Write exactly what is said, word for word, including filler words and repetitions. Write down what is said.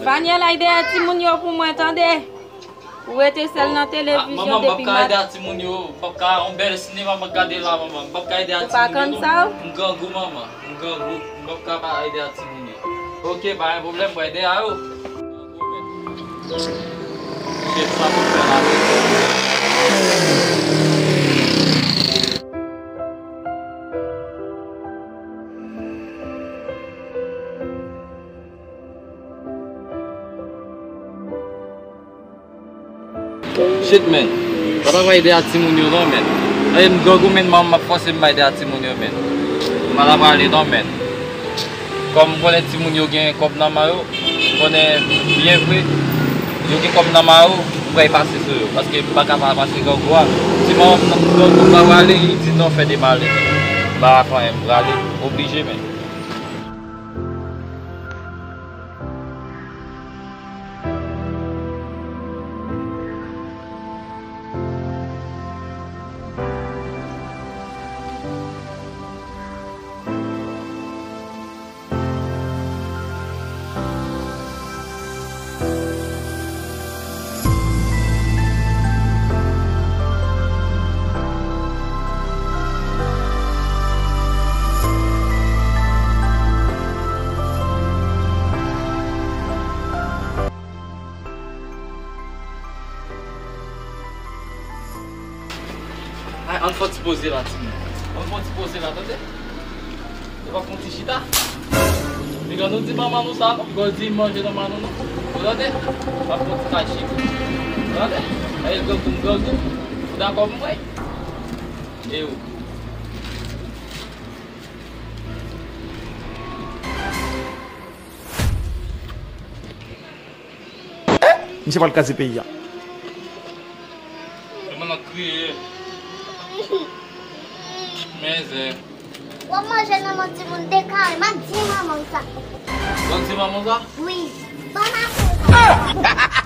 Vanyèl, ay dèyè timoun yo pou mwen, tande. Ou rete sèl nan televizyon depi mat. Manman, m p ap ka ay dèyè timoun yo. M p ap ka, yon bèl sinema m ap gade la, manman. M p ap ka ay dèyè timoun yo, non. Ou pa konn sa, ou? M grangou, manman. M grangou. M p ap ka pa ay dèyè timoun yo. Oke, pa gen pwoblèm, m pral dèyè yo. Shit, sa pou fè la. Shit, man. Pa travay dèyè timoun yo non, man. Aye, m grangou, man, manman m ap fòse m bay dèyè timoun yo, man. M pa ta prale non, man. Kòm m konnen timoun yo gen kòb nan men yo, m konnen byen vre, yo gen kòb nan men yo, m pral pase sou yo, paske m pa ka pa pase grangou a. Si manman m nan grangou m pa prale, li di non, fè demale. M pa ka fè anyen, m prale, oblije, man. Ay, ann fè yon ti poze la, timoun. Ann fè yon ti poze la, tande? Se pa fè yon ti chita? Piga nou di manman nou sa, non? Piga w di manje nan manman nou, non? Ou tande? Pa fè yon ti kache. Ou tande? Ay, grangou, grangou. Ou dakò pou mwen? E ou? Misye pral kraze peyi a. Kòman n ap kriye? Mizè. W ap manje nan men timoun dekare, m ap di manman w sa. W ap di manman w sa? Wi. Ban m apre sa.